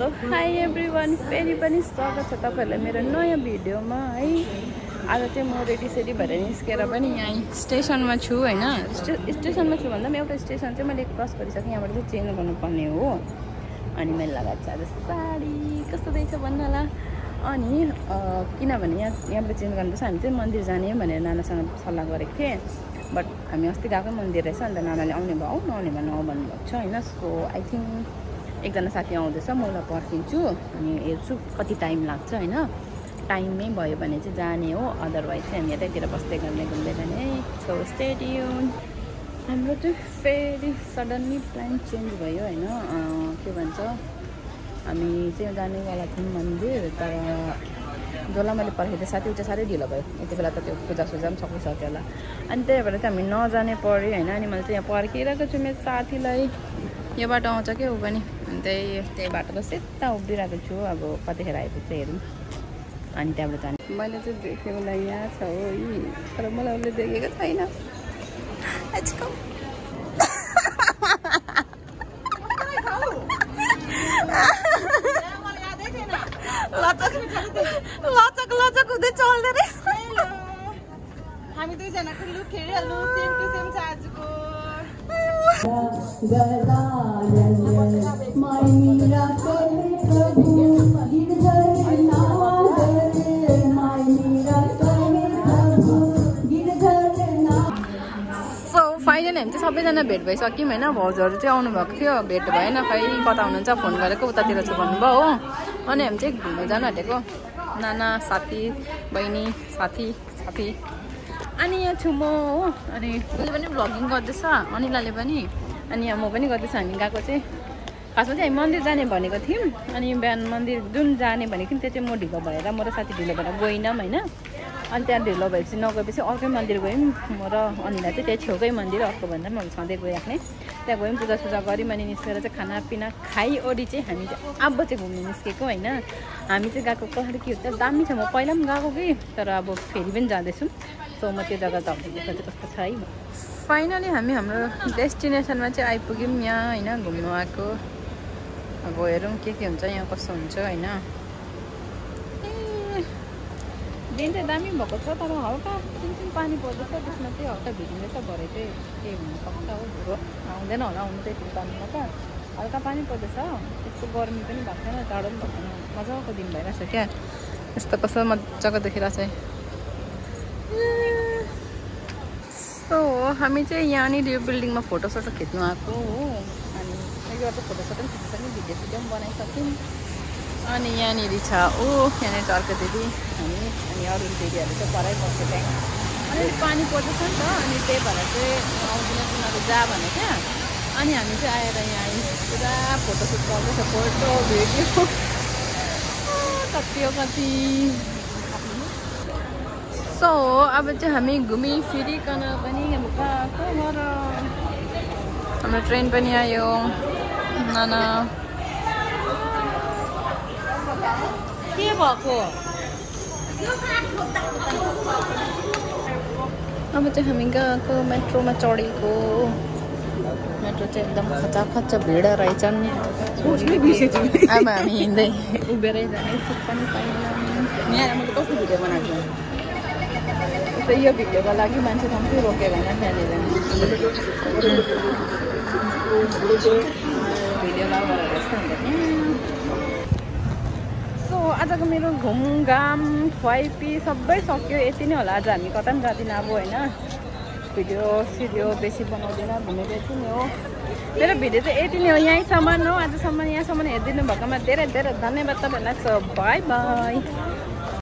So high everyone, फेरि पनि स्वागत छ तपाईहरुलाई मेरो नयाँ भिडियोमा है। आज चाहिँ म रेडी सेडी भएर निस्केर पनि यहाँ स्टेसनमा छु हैन। स्टेसनमा छु भन्दा पनि एउटा स्टेसन चाहिँ मैले क्रस गरिसकेँ, यहाँबाट चाहिँ चेन्ज गर्नुपर्ने हो। अनि मैले लगाएको छु आज साडी, कस्तो देख्छ भन्नु होला। अनि किनभने यहाँबाट चेन्ज गर्नुपर्छ, हामी चाहिँ मन्दिर जाने भनेर नानासँग सल्लाह गरेको थिएँ। बट हामी अस्ति गएकै मन्दिर रहेछ, अन्त नानाले आउने भयो नआउने भयो नआउ भन्नुभएको छ हैन। सो आई थिङ्क एकजना साथी आउँदैछ, म उसलाई पर्खिन्छु अनि हेर्छु कति टाइम लाग्छ हैन। टाइममै भयो भने चाहिँ जाने हो, अदरवाइज चाहिँ हामी यतैतिर बस्दै घुम्दै जाने है। So stay tune. हाम्रो चाहिँ फेरि सडनली प्लान चेन्ज भयो हैन। के भन्छ, हामी चाहिँ जानेवाला थियौँ मन्दिर, तर जसलाई मैले पर्खेको साथी ऊ चाहिँ साह्रै ढिलो भयो। यति बेला त त्यो पूजासुजा पनि सकिसक्यो होला, अनि त्यही भएर चाहिँ हामी नजाने पऱ्यो हैन। अनि मैले चाहिँ यहाँ पर्खिरहेको छु मेरो साथीलाई, यो बाटो आउँछ क्या ऊ पनि, अनि त्यही बाटो त सिधा उभिरहेको छु। अब कतिखेर आइपुग्छ हेरौँ, अनि त्यहाँबाट जाने। मैले चाहिँ देखेँ उसलाई यहाँ छ हो, तर मलाई उसले देखेको छैन। लचक हुँदै चल्दै रहेछ। हामी दुईजनाको लुक हेरिहाल्नु, सेम टु सेम छ आजको। सो फाइनली हामी चाहिँ सबैजना भेट भइसक्यौँ होइन। भाउजूहरू चाहिँ आउनुभएको थियो, भेट भएन, खै कता हुनुहुन्छ फोन गरेको उतातिर छु भन्नुभयो हो। अनि हामी चाहिँ घुम्नु जानु आँटेको, नाना साथी बहिनी साथी अनि यहाँ छु म हो। अनि उसले पनि भ्लगिङ गर्दैछ, अनिलाले पनि, अनि यहाँ म पनि गर्दैछु। हामी गएको चाहिँ खासमा चाहिँ हामी मन्दिर जाने भनेको थियौँ। अनि बिहान मन्दिर जुन जाने भनेको थियौँ त्यो चाहिँ म ढिलो भएर, म र साथी ढिलो भएर गएनौँ होइन। अनि त्यहाँ ढिलो भएपछि नगएपछि अर्कै मन्दिर गयौँ। म र अनिला चाहिँ त्यही छेउकै मन्दिर, अर्को भन्दा पनि मैले सधैँ गइराख्ने। त्यहाँ गयौँ, पूजासुजा गऱ्यौँ, अनि निस्केर चाहिँ खानापिना खाइओरी चाहिँ हामी चाहिँ अब चाहिँ घुम्नु निस्केको होइन। हामी चाहिँ गएको कसरी के हुन्छ, दामी छ। म पहिला पनि गएको कि, तर अब फेरि पनि जाँदैछौँ। सो म त्यो जग्गा चाहिँ कस्तो छ है। फाइनली हामी हाम्रो डेस्टिनेसनमा चाहिँ आइपुग्यौँ यहाँ होइन, घुम्नु आएको। अब हेरौँ के हुन्छ यहाँ, कस्तो हुन्छ होइन। दिन चाहिँ दामी भएको छ, तर हल्का सिमसिम पानी पर्दैछ, त्यसमा चाहिँ हल्का भिज्दैछ। भरे चाहिँ के हुनसक्छ हो, धुलो आउँदैन होला, आउनु चाहिँ त्यो पानीमा त हल्का पानी पर्दैछ। त्यस्तो गर्मी पनि भएको छैन, जाडो पनि भएको छैन, मजाको दिन भइरहेछ क्या। यस्तो कस्तो मजाको देखिरहेछ। सो हामी चाहिँ यहाँनिर यो बिल्डिङमा फोटोसोटो खिच्नु आएको हो। अनि यो फोटोसोटो पनि खिचिसक्यौँ, भिडियो सिडियो पनि बनाइसक्यौँ। अनि यहाँनिर छ ऊ, यहाँनिर अर्को दिदी हामी, अनि अरू दिदीहरू चाहिँ परै बस्छ त्यहाँ। अनि पानी पर्दैछ नि त, अनि त्यही भएर चाहिँ आउँदैन तिमीहरू जा भने क्या। अनि हामी चाहिँ आएर यहाँ पुरा फोटोसुट गर्दैछ, फोटो भिडियो कति हो कति। सो अब चाहिँ हामी घुमिफिरिकन पनि अब गएको घर। हाम्रो ट्रेन पनि आयो। नाना के भएको, अब चाहिँ हामी गएको मेट्रोमा चढेको। मेट्रो चाहिँ एकदम खचा भिड रहेछन्। अब हामी हिँड्दै उभिएरै जाने, सुट पनि पाइनँ। यहाँ मैले कस्तो भिडियो बनाएको त, यो भिडियोको लागि मान्छे कम्ती रोकेको होइन त्यहाँनिर भिडियो लगाएर जस्तो हुन्छ नि। सो आजको मेरो घुमघाम खुवाइपी सबै सक्यो, यति नै होला। आज हामी कता पनि जाँदिनँ अब होइन। भिडियो सिडियो बेसी बनाउँदैन, घुमेको यति नै हो। मेरो भिडियो चाहिँ यति नै हो, यहीँसम्म हो। आजसम्म यहाँसम्म हेरिदिनु भएकोमा धेरै धेरै धन्यवाद तपाईँहरूलाई। So by by.